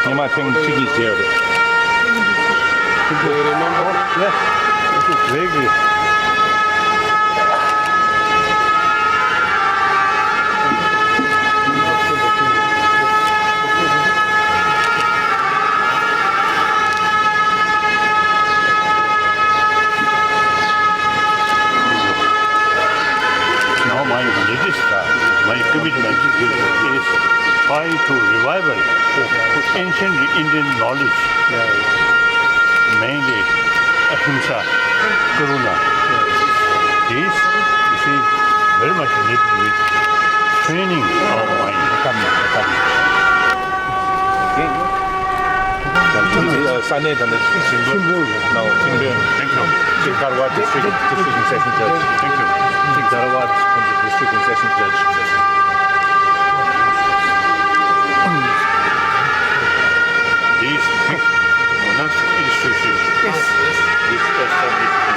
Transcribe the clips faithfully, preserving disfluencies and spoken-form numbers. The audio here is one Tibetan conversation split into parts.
ཉི་མ་ཐེངས་གཅིག་གིས་བྱས་ཡོད་རེད། Vaguely. Now my latest, uh, my commitment is try to revival ancient Indian knowledge, mainly Ahimsa, Karuna. This, you see, very much related with training our mind. ས་གནས་དང་ཆེན་པོ་ནང་ཆེན་པོའི། Thank you. King Karwa District, District Session Judge. Thank you. King Karwa District Session Judge. These big monastic institutions, yes, which established in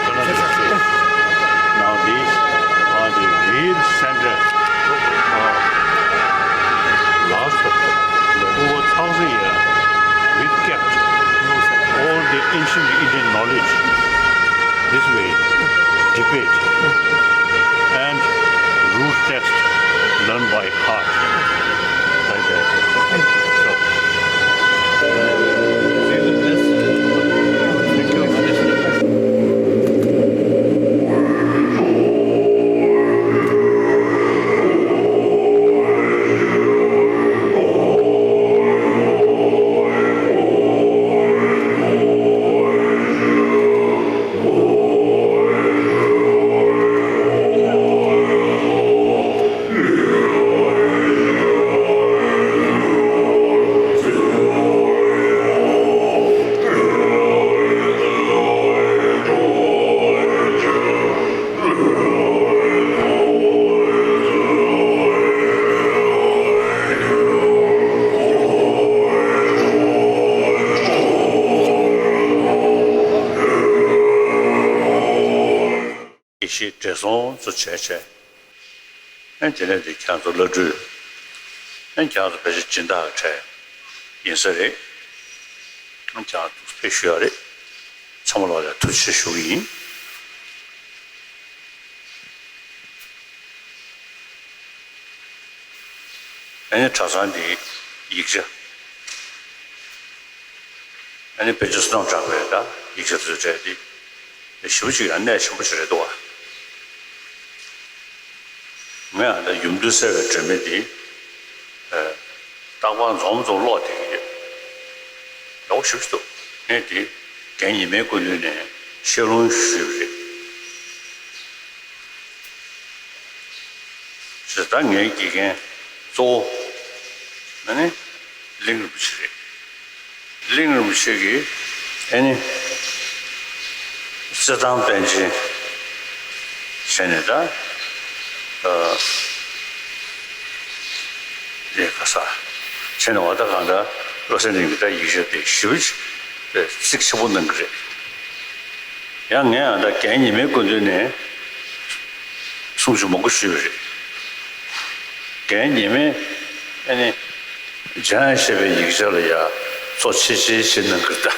Karnataka state. Now these are the real center of last over thousand years. We kept all the ancient Indian knowledge this way, debate and root text learned by heart. Like that. So, thank you. དགེ་བཤེས་བགྲེས་སོང་ཚོ་བྱས་བྱས། ཨ་དེ་ནས་དེ་ཁྱེད་ཚོ་བླ་སྤྲུལ། ཨ་ཁྱེད་ཚོ་ཕལ་ཆེར་སྦྱིན་བདག་གྲས་ཡིན་ས་རེད། ཨ་ཁྱེད་ཚོ་ཕེབས་ཞུ་ཡག་རེད། ཚང་མ་ལོག་ལ་ཐུགས་རྗེ་ཆེ་ཞུ་གི་ཡིན། ཨ་ནི་གྲྭ་ཚང་འདིའི་ཡིག་ཆ། ཨ་ནི་དཔེ་ཆ་བསོད་ནམས་གྲགས་པའི་ད་ཡིག་ཆ་དེ་ཚོ་སྤྲད་དེ། ཞེ་པོ་ཅིག་ཡང་གནད་ཆེན་པོ་ཅིག་རེད་འདུག་བ། ངས་ཨ་ད་ཡུམ་དུ་གསལ་བའི་སྒྲོན་མེ་འདི། ཨ། རྟག་པར་འཛོམས་འཛོམས་ཀློག་བསྡད་ཀྱི་ཡོད། ཡག་པོ་ཞེ་པོ་ཅིག་འདུག་ངས་དེ་རྒན་ཉི་མའི་སྐུ་མདུན་ནས་བཤད་ལུང་ཞུས་པ་རེད། ཟེར་ད་ངའི་དགེ་རྒན་གཙོ་བོ་ཨ་ནི་གླིང་རིན་པོ་ཆེ་རེད། གླིང་རིན་པོ་ཆེ་གིས་ཨ་ནི་རྩེད་ཐང་པཎ་ཆེན་བྱས་ནས་ད། ཨ། ལས་ཀ་ས་བྱས་ནས་བ་ད་གང་ལྟར་བློ་གསལ་གླིང་གི་ད་ཡིག་ཆ་དེ་ཞེ་པོ་ཅིག་གཙིགས་ཆེན་པོ་གནང་གི་རེད། ཡང་ངས་ཨ་ད་རྒན་ཉི་མའི་སྐུ་མདུན་ནས་གསུང་ཆོས་མང་པོ་ཞུས་པ་རེད། རྒན་ཉི་མས་ཨ་ནི་འཇམ་དབྱངས་བཞད་པའི་ཡིག་ཆ་ལ་ཡ་གཙོ་ཆེ་ཆེ་བྱེད་གནང་གི་རེད་ད།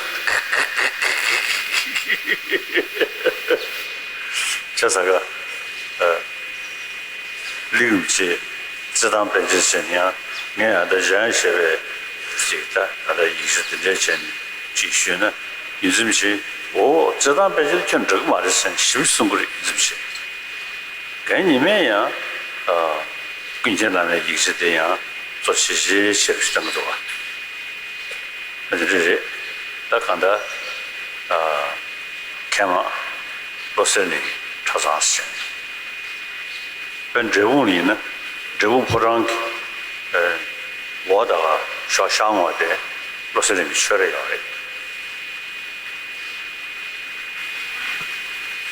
བྱས་ཙང་ཀ། ཨ། གླིང་རིན་པོ་ཆེ་རྩེད་ཐང་པཎ་ཆེན་ཟེར་ནས་ཡང་ངས་ཨ་ད་འཇམ་དབྱངས་བཞད་པའི་ཅིག་ད་ཨ་ད་ཡིག་ཆ་དེ་འདྲ་བྱས་ནས་ཅིག་ཞུས་ན་ཡུམ་ཆེན་གྱིས་འོ་རྩེད་ཐང་པཎ་ཆེན་ཁྱོད་འགྲིག་གི་མ་རེད་ཟེར་ནས་ཞེ་པོ་གསུང་གི་རེད་ཡུམ་ཆེན་གྱིས། རྒན་ཉི་མས་ཡང་། ཨ། ཀུན་མཁྱེན་བླ་མའི་ཡིག་ཆ་དེ་ཡང་གཙོ་ཆེ་ཆེ་ཆེ་རུ་བཏང་གི་འདུག་བ། འདི་འདྲ་རེད། ད་གང་ལྟར། ཨ། མཁས་མང་བློ་གསལ་གླིང་གྲྭ་ཚང་ཟེར། དཔེར་ན་འབྲས་སྤུངས་ལ་ཡིན་ན་འབྲས་སྤུངས་ཕོ་བྲང་གི། ཨ། འོག་ད་ག་ཞོགས་ཤང་ངོས་དེ་བློ་གསལ་གླིང་གི་ཆོས་ར་ཡོད་རེད།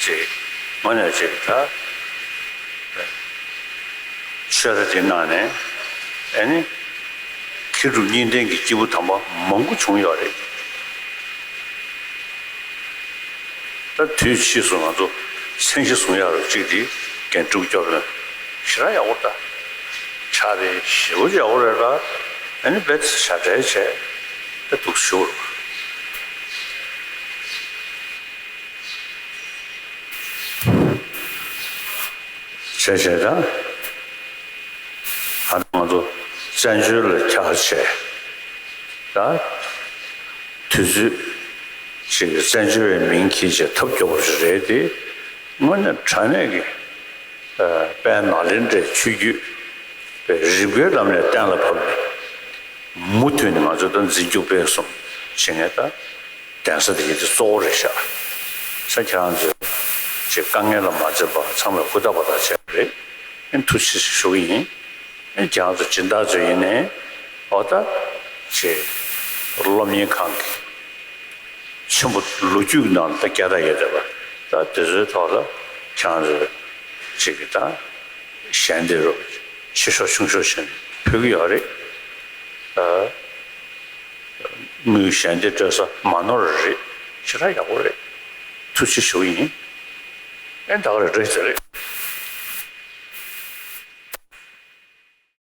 ཅེས་དངོས་གནས་ཅིག་ད། ཆོས་ར་དེ་གནང་ནས་ ཨ་ནི། མཁས་གྲུབ་གཉིས་ལྡན་གྱི་སྐྱེས་བུ་དམ་པ་མང་པོ་བྱུང་ཡོད་རེད། ད་དུས་ཕྱིས་སུ་ང་ཚོ་མཚན་གཞི་བཟུང་ཡག་རེད། གཅིག་དེ་རྒན་ཕྲུག་སྐྱོབ་ཡོད། ཞེ་དྲག་ཡག་པོ་རེད། ད་ཕྱག་དཔེ་ཞེ་པོ་ཡག་པོ་རེད་ད། ཨ་ནི་རྦད་དེ་བྱ་བྲལ་བྱས་ད་འདུག་ཞུ་རོགས། བྱས་བྱས་ད། ད་ང་ཚོ་བཙན་བྱོལ་ལ་ཁྱབ་བྱས། ད་དུས་ཚོད་ཅིག་བཙན་བྱོལ་བའི་མིང་འཁྱེར་བྱས་ཐབས་སྐྱོ་པོ་ཞིག་རེད་དེ། དངོས་གནས་དྲང་གནས་ཀྱི་དཔལ་ནཱ་ལེནྡྲའི་ཆོས་བརྒྱུད་པའི་རིག་པའི་ལམ་ནས་གཏན་ལ་ཕབ་ནས། མུ་མཐུད་ནས་ང་ཚོ་ད་འཛིན་སྐྱོང་སྤེལ་གསུམ་བྱེད་མཁན་ད། གདན་ས་དེ་གི་དེ་གཙོ་བོ་རེད་ཤག་ས་ཁྱེད་རང་ཚོས་ཅིག་དཀའ་ངལ་ལ་མ་འཛེམས་པར་ཚང་མས་ཧུར་ཐག་པ་ཐག་བྱས་པ་རེད། ཨེ་ཐུགས་རྗེ་ཆེ་ཞུ་གི་ཡིན། ཨེ་ཁྱེད་རང་ཚོ་སྦྱིན་བདག་ཚོ་ཡིན་ནའི་འོ་ད་ཅིག་སློབ་གཉེར་ཁང་གི་ཆེན་པོ་ལོ་རྒྱུས་ཀྱི་ནང་ལ་ད་སྐད་གྲགས་ཡོད་བསྡད་པ་ད་དེ་ཚོའི་ཐོག་ལ་ཁྱེད་རང་ཚོས་ཅིག་གི་ད་ཞལ་འདེབས་རོགས་ཆེ་ཤོས་ཆུང་ཤོས་བྱས་ནས་ཕུལ་གི་ཡོད་རེད། ཨ། དངུལ་ཞལ་འདེབས་སྤྲོད་ས་མ་ནོར་རེད། ཞེ་དྲག་ཡག་པོ་རེད། ཐུགས་རྗེ་ཆེ་ཞུ་གི་ཡིན། ཨེ་ད་ག་རེད་འགྲོ་ཟེར་རེད།